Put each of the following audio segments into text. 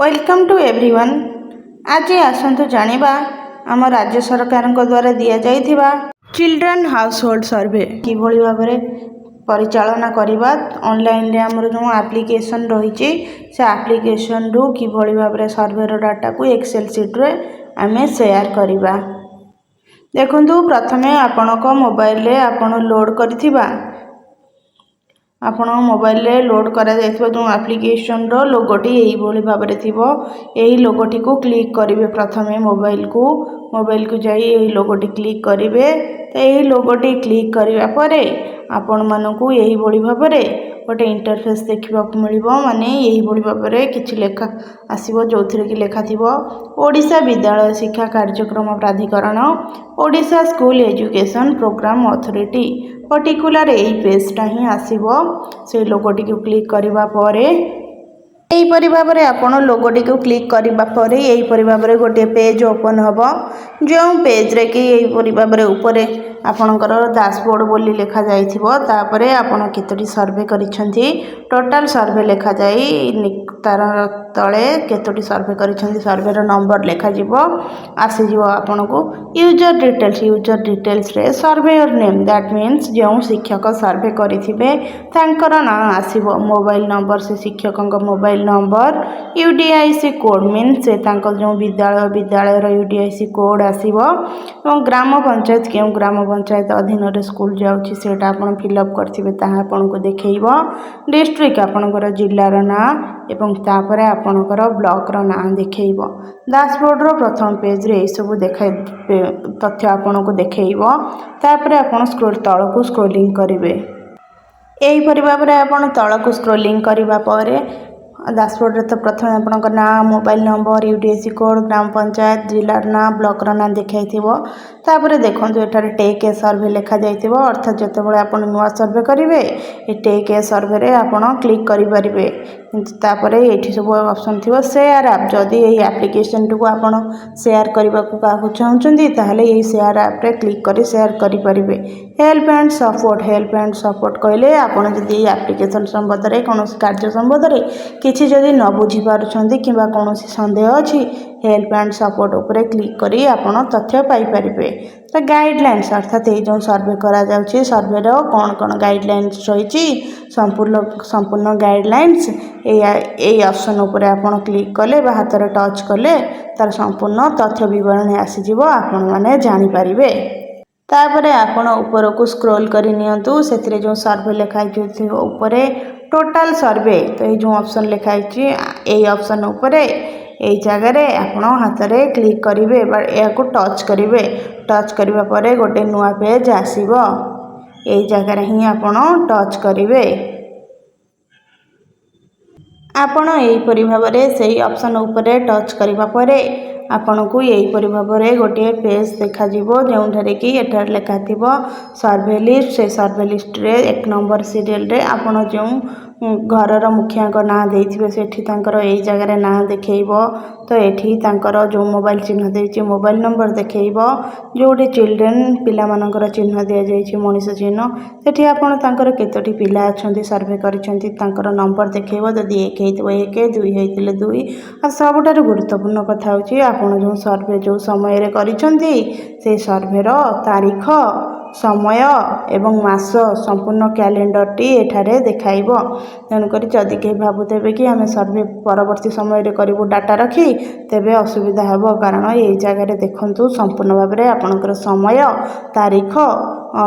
Welcome to everyone. ଆଜି ଆସନ୍ତୁ ଜାଣିବା ଆମ ରାଜ୍ୟ ସରକାରଙ୍କ ଦ୍ୱାରା ଦିଆଯାଇଥିବା ଚିଲଡ୍ରେନ୍ ହାଉସ୍ ହୋଲ୍ଡ ସର୍ଭେ କିଭଳି ଭାବରେ ପରିଚାଳନା କରିବା, ଅନଲାଇନରେ ଆମର ଯେଉଁ ଆପ୍ଲିକେସନ୍ ରହିଛି, ସେ ଆପ୍ଲିକେସନ୍ରୁ କିଭଳି ଭାବରେ ସର୍ଭେର ଡାଟାକୁ ଏକ୍ସେଲ୍ ସିଟ୍ରେ ଆମେ ସେୟାର କରିବା। ଦେଖନ୍ତୁ, ପ୍ରଥମେ ଆପଣଙ୍କ ମୋବାଇଲରେ ଆପଣ ଲୋଡ଼୍ କରିଥିବା, ଆପଣଙ୍କ ମୋବାଇଲରେ ଲୋଡ଼୍ କରାଯାଇଥିବା ଯେଉଁ ଆପ୍ଲିକେସନ୍ର ଲୋଗୋଟି ଏଇଭଳି ଭାବରେ ଥିବ। ଏହି ଲୋଗୋଟିକୁ କ୍ଲିକ୍ କରିବେ। ପ୍ରଥମେ ମୋବାଇଲକୁ ଯାଇ ଏହି ଲୋଗୋଟି କ୍ଲିକ୍ କରିବେ। ତ ଏହି ଲୋଗୋଟି କ୍ଲିକ୍ କରିବା ପରେ ଆପଣମାନଙ୍କୁ ଏହିଭଳି ଭାବରେ ଗୋଟେ ଇଣ୍ଟରଫେସ୍ ଦେଖିବାକୁ ମିଳିବ, ମାନେ ଏହିଭଳି ଭାବରେ କିଛି ଲେଖା ଆସିବ, ଯେଉଁଥିରେ କି ଲେଖା ଥିବ ଓଡ଼ିଶା ବିଦ୍ୟାଳୟ ଶିକ୍ଷା କାର୍ଯ୍ୟକ୍ରମ ପ୍ରାଧିକରଣ, Odisha school education programme authority. Particular ଏଇ ପେଜ୍ଟା ହିଁ ଆସିବ ସେଇ ଲୋଗୋଟିକୁ କ୍ଲିକ୍ କରିବା ପରେ। ଏହିପରି ଭାବରେ ଆପଣ ଲୋଗୋଟିକୁ କ୍ଲିକ୍ କରିବା ପରେ ଏହିପରି ଭାବରେ ଗୋଟିଏ ପେଜ୍ ଓପନ୍ ହେବ, ଯେଉଁ ପେଜ୍ରେ କି ଏହିପରି ଭାବରେ ଉପରେ ଆପଣଙ୍କର ଡାସବୋର୍ଡ଼ ବୋଲି ଲେଖାଯାଇଥିବ। ତାପରେ ଆପଣ କେତୋଟି ସର୍ଭେ କରିଛନ୍ତି, ଟୋଟାଲ୍ ସର୍ଭେ ଲେଖାଯାଇ ତାର ତଳେ କେତୋଟି ସର୍ଭେ କରିଛନ୍ତି, ସର୍ଭେର ନମ୍ବର ଲେଖାଯିବ, ଆସିଯିବ ଆପଣଙ୍କୁ। ୟୁଜର୍ ଡିଟେଲ୍ସ, ୟୁଜର୍ ଡିଟେଲ୍ସରେ ସର୍ଭେୟର ନେମ୍, that means ଯେଉଁ ଶିକ୍ଷକ ସର୍ଭେ କରିଥିବେ ତାଙ୍କର ନାଁ ଆସିବ, ମୋବାଇଲ ନମ୍ବର, ସେ ଶିକ୍ଷକଙ୍କ mobile number, UDIC code, means ସେ ତାଙ୍କ ଯେଉଁ ବିଦ୍ୟାଳୟ, ବିଦ୍ୟାଳୟର ୟୁଡିଆଇସି କୋଡ଼୍ ଆସିବ ଏବଂ ଗ୍ରାମ ପଞ୍ଚାୟତ, କେଉଁ ଗ୍ରାମ ପଞ୍ଚାୟତ ଅଧୀନରେ ସ୍କୁଲ ଯାଉଛି, ସେଇଟା ଆପଣ ଫିଲ୍ଅପ୍ କରିଥିବେ, ତାହା ଆପଣଙ୍କୁ ଦେଖେଇବ। ଡିଷ୍ଟ୍ରିକ୍ଟ, ଆପଣଙ୍କର ଜିଲ୍ଲାର ନାଁ ଏବଂ ତାପରେ ଆପଣଙ୍କର ବ୍ଲକର ନାଁ ଦେଖେଇବ। ଡାସବୋର୍ଡ଼ର ପ୍ରଥମ ପେଜ୍ରେ ଏଇସବୁ ଦେଖାଇ ତଥ୍ୟ ଆପଣଙ୍କୁ ଦେଖେଇବ। ତାପରେ ଆପଣ ସ୍କ୍ରୋଲ୍ ତଳକୁ ସ୍କ୍ରୋଲିଂ କରିବେ। ଏହିପରି ଭାବରେ ଆପଣ ତଳକୁ ସ୍କ୍ରୋଲିଂ କରିବା ପରେ ଡାସବୋର୍ଡ଼ରେ ତ ପ୍ରଥମେ ଆପଣଙ୍କ ନାଁ, ମୋବାଇଲ ନମ୍ବର, ୟୁଡିଆଇସି କୋଡ଼୍, ଗ୍ରାମ ପଞ୍ଚାୟତ, ଜିଲ୍ଲାର ନାଁ, ବ୍ଲକର ନାଁ ଦେଖାଇଥିବ। ତାପରେ ଦେଖନ୍ତୁ, ଏଠାରେ ଟେକ୍ ଏ ସର୍ଭେ ଲେଖାଯାଇଥିବ। ଅର୍ଥାତ୍ ଯେତେବେଳେ ଆପଣ ନୂଆ ସର୍ଭେ କରିବେ, ଏ ଟେକ୍ ଏ ସର୍ଭେରେ ଆପଣ କ୍ଲିକ୍ କରିପାରିବେ। କିନ୍ତୁ ତାପରେ ଏଇଠି ସବୁ ଅପସନ୍ ଥିବ ସେୟାର ଆପ୍। ଯଦି ଏହି ଆପ୍ଲିକେସନ୍ଟିକୁ ଆପଣ ସେୟାର କରିବାକୁ କାହାକୁ ଚାହୁଁଛନ୍ତି, ତାହେଲେ ଏହି ସେୟାର ଆପ୍ରେ କ୍ଲିକ୍ କରି ସେୟାର କରିପାରିବେ। Help and support. Help and support କହିଲେ ଆପଣ ଯଦି ଏହି ଆପ୍ଲିକେସନ୍ ସମ୍ବନ୍ଧରେ, କୌଣସି କାର୍ଯ୍ୟ ସମ୍ବନ୍ଧରେ କିଛି ଯଦି ନ ବୁଝିପାରୁଛନ୍ତି କିମ୍ବା କୌଣସି ସନ୍ଦେହ ଅଛି, ହେଲ୍ପ ଆଣ୍ଡ ସପୋର୍ଟ ଉପରେ କ୍ଲିକ୍ କରି ଆପଣ ତଥ୍ୟ ପାଇପାରିବେ। ତ ଗାଇଡ଼ଲାଇନ୍ସ, ଅର୍ଥାତ୍ ଏଇ ଯେଉଁ ସର୍ଭେ କରାଯାଉଛି, ସର୍ଭେର କ'ଣ କ'ଣ ଗାଇଡ଼ଲାଇନ୍ସ ରହିଛି, ସମ୍ପୂର୍ଣ୍ଣ ଗାଇଡ଼ଲାଇନ୍ସ ଏଇ ଅପସନ୍ ଉପରେ ଆପଣ କ୍ଲିକ୍ କଲେ ବା ହାତରେ ଟଚ୍ କଲେ ତା'ର ସମ୍ପୂର୍ଣ୍ଣ ତଥ୍ୟ ବିବରଣୀ ଆସିଯିବ, ଆପଣମାନେ ଜାଣିପାରିବେ। ତାପରେ ଆପଣ ଉପରକୁ ସ୍କ୍ରୋଲ୍ କରି ନିଅନ୍ତୁ। ସେଥିରେ ଯେଉଁ ସର୍ଭେ ଲେଖା ହେଇଛି, ଉପରେ ଟୋଟାଲ୍ ସର୍ଭେ, ତ ଏଇ ଯେଉଁ ଅପସନ୍ ଲେଖା ହେଇଛି, ଏଇ ଅପସନ୍ ଉପରେ ଏଇ ଜାଗାରେ ଆପଣ ହାତରେ କ୍ଲିକ୍ କରିବେ ବା ଏହାକୁ ଟଚ୍ କରିବେ। ଟଚ୍ କରିବା ପରେ ଗୋଟେ ନୂଆ ପେଜ୍ ଆସିବ। ଏଇ ଜାଗାରେ ହିଁ ଆପଣ ଟଚ୍ କରିବେ। ଆପଣ ଏହିପରି ଭାବରେ ସେଇ ଅପସନ୍ ଉପରେ ଟଚ୍ କରିବା ପରେ ଆପଣଙ୍କୁ ଏହିପରି ଭାବରେ ଗୋଟିଏ ପେଜ୍ ଦେଖାଯିବ, ଯେଉଁଠାରେ କି ଏଠାରେ ଲେଖା ଥିବ ସର୍ଭେ ଲିଷ୍ଟ। ସେ ସର୍ଭେ ଲିଷ୍ଟରେ 1 ନମ୍ବର ସିରିଏଲରେ ଆପଣ ଯେଉଁ ଘରର ମୁଖିଆଙ୍କ ନାଁ ଦେଇଥିବେ, ସେଠି ତାଙ୍କର ଏଇ ଜାଗାରେ ନାଁ ଦେଖେଇବ। ତ ଏଠି ତାଙ୍କର ଯେଉଁ ମୋବାଇଲ ଚିହ୍ନ ଦେଇଛି, ମୋବାଇଲ ନମ୍ବର ଦେଖେଇବ। ଯେଉଁଠି ଚିଲଡ୍ରେନ୍, ପିଲାମାନଙ୍କର ଚିହ୍ନ ଦିଆଯାଇଛି, ମଣିଷ ଚିହ୍ନ, ସେଠି ଆପଣ ତାଙ୍କର କେତୋଟି ପିଲା ଅଛନ୍ତି, ସର୍ଭେ କରିଛନ୍ତି, ତାଙ୍କର ନମ୍ବର ଦେଖେଇବ। ଯଦି 1 ହେଇଥିବ 1, 2 ହେଇଥିଲେ 2। ଆଉ ସବୁଠାରୁ ଗୁରୁତ୍ୱପୂର୍ଣ୍ଣ କଥା ହେଉଛି, ଆପଣ ଯେଉଁ ସର୍ଭେ ଯେଉଁ ସମୟରେ କରିଛନ୍ତି, ସେଇ ସର୍ଭେର ତାରିଖ, ସମୟ ଏବଂ ମାସ ସମ୍ପୂର୍ଣ୍ଣ କ୍ୟାଲେଣ୍ଡରଟି ଏଠାରେ ଦେଖାଇବ। ତେଣୁକରି ଯଦି କେହି ଭାବୁଥିବେ କି ଆମେ ସର୍ଭେ ପରବର୍ତ୍ତୀ ସମୟରେ କରିବୁ ଡାଟା ରଖି, ତେବେ ଅସୁବିଧା ହେବ। କାରଣ ଏଇ ଜାଗାରେ ଦେଖନ୍ତୁ, ସମ୍ପୂର୍ଣ୍ଣ ଭାବରେ ଆପଣଙ୍କର ସମୟ, ତାରିଖ,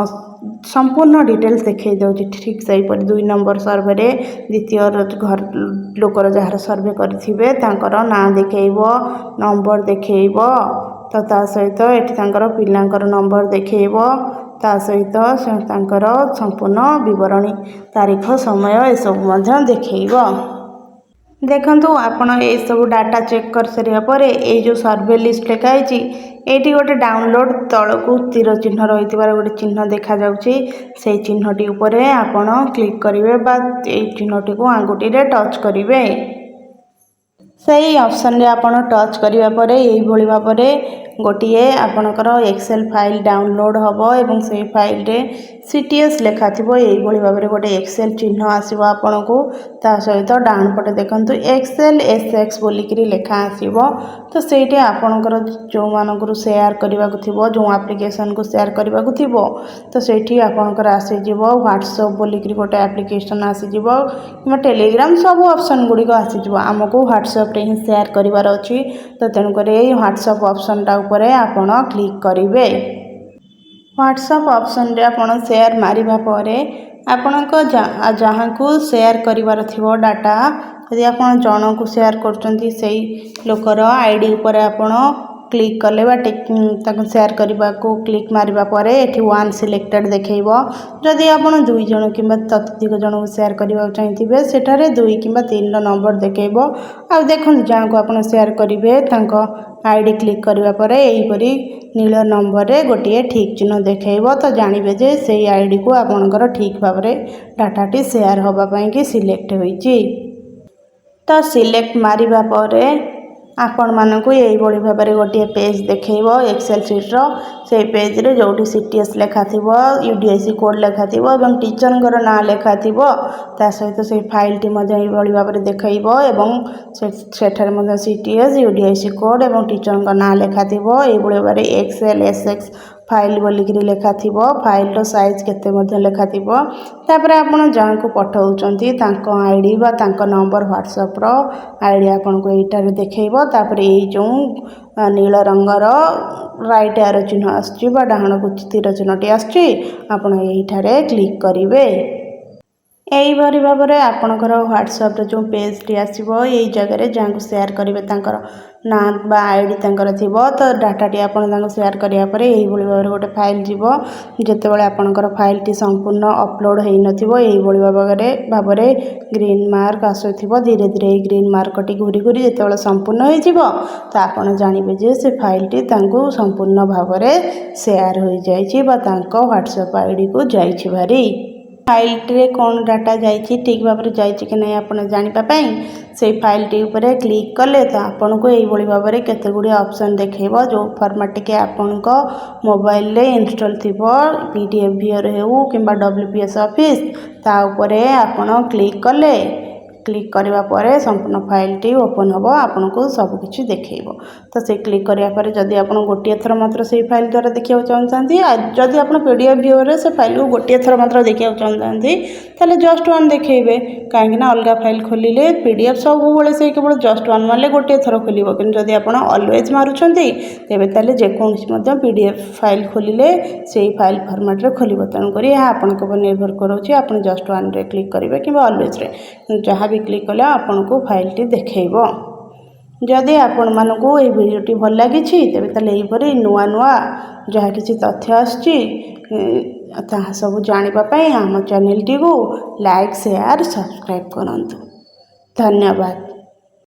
ସମ୍ପୂର୍ଣ୍ଣ ଡିଟେଲ୍ସ ଦେଖାଇ ଦେଉଛି। ଠିକ୍ ସେହିପରି 2 ନମ୍ବର ସର୍ଭେରେ ଦ୍ୱିତୀୟ ଘର ଲୋକର ଯାହାର ସର୍ଭେ କରିଥିବେ, ତାଙ୍କର ନାଁ ଦେଖେଇବ, ନମ୍ବର ଦେଖେଇବ। ତ ତା ସହିତ ଏଠି ତାଙ୍କର ପିଲାଙ୍କର ନମ୍ବର ଦେଖେଇବ। ତା ସହିତ ତାଙ୍କର ସମ୍ପୂର୍ଣ୍ଣ ବିବରଣୀ, ତାରିଖ, ସମୟ ଏସବୁ ମଧ୍ୟ ଦେଖେଇବ। ଦେଖନ୍ତୁ, ଆପଣ ଏସବୁ ଡାଟା ଚେକ୍ କରିସାରିବା ପରେ ଏଇ ଯେଉଁ ସର୍ଭେ ଲିଷ୍ଟ ଲେଖା ହେଇଛି, ଏଇଠି ଗୋଟେ ଡାଉନଲୋଡ଼୍ ତଳକୁ ତୀର ଚିହ୍ନ ରହିଥିବାର ଗୋଟେ ଚିହ୍ନ ଦେଖାଯାଉଛି। ସେଇ ଚିହ୍ନଟି ଉପରେ ଆପଣ କ୍ଲିକ୍ କରିବେ ବା ଏଇ ଚିହ୍ନଟିକୁ ଆଙ୍ଗୁଠିରେ ଟଚ୍ କରିବେ। ସେଇ ଅପସନ୍ରେ ଆପଣ ଟଚ୍ କରିବା ପରେ ଏଇଭଳି ଭାବରେ ଗୋଟିଏ ଆପଣଙ୍କର ଏକ୍ସେଲ୍ ଫାଇଲ୍ ଡାଉନଲୋଡ଼୍ ହେବ ଏବଂ ସେଇ ଫାଇଲ୍ରେ CTS ଲେଖା ଥିବ। ଏଇଭଳି ଭାବରେ ଗୋଟେ ଏକ୍ସେଲ୍ ଚିହ୍ନ ଆସିବ ଆପଣଙ୍କୁ। ତା ସହିତ ଡାହାଣ ପଟେ ଦେଖନ୍ତୁ, XLSX ବୋଲିକିରି ଲେଖା ଆସିବ। ତ ସେଇଠି ଆପଣଙ୍କର ଯେଉଁମାନଙ୍କର ସେୟାର କରିବାକୁ ଥିବ, ଯେଉଁ ଆପ୍ଲିକେସନ୍କୁ ସେୟାର କରିବାକୁ ଥିବ, ତ ସେଇଠି ଆପଣଙ୍କର ଆସିଯିବ। ହ୍ୱାଟ୍ସଅପ୍ ବୋଲିକିରି ଗୋଟେ ଆପ୍ଲିକେସନ୍ ଆସିଯିବ କିମ୍ବା ଟେଲିଗ୍ରାମ, ସବୁ ଅପସନ୍ ଗୁଡ଼ିକ ଆସିଯିବ। ଆମକୁ ହ୍ୱାଟ୍ସଅପ୍ରେ ହିଁ ସେୟାର କରିବାର ଅଛି, ତ ତେଣୁକରି ଏଇ ହ୍ୱାଟ୍ସଅପ୍ ଅପସନ୍ଟା ଉପରେ ଆପଣ କ୍ଲିକ୍ କରିବେ। ହ୍ୱାଟ୍ସଅପ୍ ଅପସନ୍ରେ ଆପଣ ସେୟାର ମାରିବା ପରେ ଆପଣଙ୍କ ଯାହାକୁ ସେୟାର କରିବାର ଥିବ ଡାଟା, ଯଦି ଆପଣ ଜଣଙ୍କୁ ସେୟାର କରୁଛନ୍ତି, ସେଇ ଲୋକର ID ଉପରେ ଆପଣ କ୍ଲିକ୍ କଲେ ବା ତାକୁ ସେୟାର କରିବାକୁ କ୍ଲିକ୍ ମାରିବା ପରେ ଏଠି ୱାନ୍ ସିଲେକ୍ଟେଡ଼ ଦେଖେଇବ। ଯଦି ଆପଣ ଦୁଇ ଜଣ କିମ୍ବା ତତୋଧିକ ଜଣଙ୍କୁ ସେୟାର କରିବାକୁ ଚାହିଁଥିବେ, ସେଠାରେ 2 କିମ୍ବା 3ର ନମ୍ବର ଦେଖେଇବ। ଆଉ ଦେଖନ୍ତୁ, ଯାହାକୁ ଆପଣ ସେୟାର କରିବେ, ତାଙ୍କ ID click କରିବା ପରେ ଏହିପରି ନୀଳ ନମ୍ବରରେ ଗୋଟିଏ ଠିକ୍ ଚିହ୍ନ ଦେଖେଇବ। ତ ଜାଣିବେ ଯେ ସେଇ ଆଇଡ଼ିକୁ ଆପଣଙ୍କର ଠିକ୍ ଭାବରେ ଡାଟାଟି ସେୟାର ହେବା ପାଇଁକି ସିଲେକ୍ଟ ହୋଇଛି। ତ ସିଲେକ୍ଟ ମାରିବା ପରେ ଆପଣମାନଙ୍କୁ ଏଇଭଳି ଭାବରେ ଗୋଟିଏ ପେଜ୍ ଦେଖେଇବ ଏକ୍ସେଲ୍ ସିଟ୍ର। ସେଇ ପେଜ୍ରେ ଯେଉଁଠି CTS ଲେଖା ଥିବ, UDIC code ଲେଖା ଥିବ ଏବଂ ଟିଚରଙ୍କର ନାଁ ଲେଖା ଥିବ, ତା ସହିତ ସେଇ ଫାଇଲ୍ଟି ମଧ୍ୟ ଏଇଭଳି ଭାବରେ ଦେଖେଇବ ଏବଂ ସେଠାରେ ମଧ୍ୟ CTS, UDIC code ଏବଂ ଟିଚରଙ୍କ ନାଁ ଲେଖା ଥିବ। ଏଇଭଳି ଭାବରେ XLSX file ବୋଲିକିରି ଲେଖା ଥିବ। ଫାଇଲ୍ର ସାଇଜ୍ କେତେ ମଧ୍ୟ ଲେଖା ଥିବ। ତାପରେ ଆପଣ ଯାହାକୁ ପଠାଉଛନ୍ତି, ତାଙ୍କ ID ବା ତାଙ୍କ ନମ୍ବର, ହ୍ୱାଟ୍ସଆପ୍ର ID ଆପଣଙ୍କୁ ଏଇଟାରେ ଦେଖେଇବ। ତାପରେ ଏଇ ଯେଉଁ ନୀଳ ରଙ୍ଗର ରାଇଟ୍ ଆରୋ ଚିହ୍ନ ଆସୁଛି ବା ଡାହାଣକୁ ତୀର ଚିହ୍ନଟି ଆସୁଛି, ଆପଣ ଏଇଠାରେ କ୍ଲିକ୍ କରିବେ। ଏହିପରି ଭାବରେ ଆପଣଙ୍କର ହ୍ୱାଟ୍ସଆପ୍ର ଯେଉଁ ପେଜ୍ଟି ଆସିବ, ଏଇ ଜାଗାରେ ଯାହାକୁ ସେୟାର କରିବେ ତାଙ୍କର ନାଁ ବା ID ତାଙ୍କର ଥିବ। ତ ଡାଟାଟି ଆପଣ ତାଙ୍କୁ ସେୟାର କରିବା ପରେ ଏଇଭଳି ଭାବରେ ଗୋଟେ ଫାଇଲ୍ ଯିବ। ଯେତେବେଳେ ଆପଣଙ୍କର ଫାଇଲ୍ଟି ସମ୍ପୂର୍ଣ୍ଣ ଅପଲୋଡ଼ ହୋଇନଥିବ, ଏଇଭଳି ଭାବରେ ଗ୍ରୀନ୍ ମାର୍କ ଆସୁଥିବ। ଧୀରେ ଧୀରେ ଏଇ ଗ୍ରୀନ୍ ମାର୍କଟି ଘୁରି ଘୁରି ଯେତେବେଳେ ସମ୍ପୂର୍ଣ୍ଣ ହୋଇଯିବ, ତ ଆପଣ ଜାଣିବେ ଯେ ସେ ଫାଇଲ୍ଟି ତାଙ୍କୁ ସମ୍ପୂର୍ଣ୍ଣ ଭାବରେ ସେୟାର ହୋଇଯାଇଛି ବା ତାଙ୍କ ହ୍ୱାଟ୍ସଆପ୍ ଆଇଡ଼ିକୁ ଯାଇଛି ଭାରି। ଫାଇଲ୍ଟିରେ କ'ଣ ଡାଟା ଯାଇଛି, ଠିକ୍ ଭାବରେ ଯାଇଛି କି ନାହିଁ, ଆପଣ ଜାଣିବା ପାଇଁ ସେଇ ଫାଇଲ୍ଟି ଉପରେ କ୍ଲିକ୍ କଲେ ତ ଆପଣଙ୍କୁ ଏଇଭଳି ଭାବରେ କେତେ ଗୁଡ଼ିଏ ଅପସନ୍ ଦେଖେଇବ। ଯେଉଁ ଫର୍ମାଟ୍ ଟିକେ ଆପଣଙ୍କ ମୋବାଇଲରେ ଇନଷ୍ଟଲ୍ ଥିବ, PDF ଭିୟର ହେଉ କିମ୍ବା WPS office, ତା ଉପରେ ଆପଣ କ୍ଲିକ୍ କଲେ, କ୍ଲିକ୍ କରିବା ପରେ ସମ୍ପୂର୍ଣ୍ଣ ଫାଇଲ୍ଟି ଓପନ୍ ହେବ, ଆପଣଙ୍କୁ ସବୁକିଛି ଦେଖେଇବ। ତ ସେ କ୍ଲିକ୍ କରିବା ପରେ ଯଦି ଆପଣ ଗୋଟିଏ ଥର ମାତ୍ର ସେଇ ଫାଇଲ୍ ଦ୍ୱାରା ଦେଖିବାକୁ ଚାହୁଁଥାନ୍ତି, ଆଉ ଯଦି ଆପଣ PDF ଭିୟରରେ ସେ ଫାଇଲ୍କୁ ଗୋଟିଏ ଥର ମାତ୍ର ଦେଖିବାକୁ ଚାହୁଁଥାନ୍ତି, ତାହେଲେ ଜଷ୍ଟ ୱାନ୍ ଦେଖେଇବେ। କାହିଁକିନା ଅଲଗା ଫାଇଲ୍ ଖୋଲିଲେ PDF ସବୁବେଳେ ସେଇ କେବଳ ଜଷ୍ଟ ୱାନ୍ ମାରିଲେ ଗୋଟିଏ ଥର ଖୋଲିବ। କିନ୍ତୁ ଯଦି ଆପଣ ଅଲୱେଜ୍ ମାରୁଛନ୍ତି, ତେବେ ତାହେଲେ ଯେକୌଣସି ମଧ୍ୟ PDF file ଖୋଲିଲେ ସେଇ ଫାଇଲ୍ ଫର୍ମାଟ୍ରେ ଖୋଲିବ। ତେଣୁକରି ଏହା ଆପଣଙ୍କ ଉପରେ ନିର୍ଭର କରୁଛି, ଆପଣ ଜଷ୍ଟ ୱାନ୍ରେ କ୍ଲିକ୍ କରିବେ କିମ୍ବା ଅଲୱେଜ୍ରେ। ଯାହା ବି କ୍ଲିକ୍ କଲେ ଆପଣଙ୍କୁ ଫାଇଲ୍ଟି ଦେଖେଇବ। ଯଦି ଆପଣମାନଙ୍କୁ ଏହି ଭିଡ଼ିଓଟି ଭଲ ଲାଗିଛି, ତେବେ ତାହେଲେ ଏହିପରି ନୂଆ ନୂଆ ଯାହା କିଛି ତଥ୍ୟ ଆସୁଛି, ତାହା ସବୁ ଜାଣିବା ପାଇଁ ଆମ ଚ୍ୟାନେଲଟିକୁ ଲାଇକ୍, ସେୟାର, ସବସ୍କ୍ରାଇବ୍ କରନ୍ତୁ। ଧନ୍ୟବାଦ।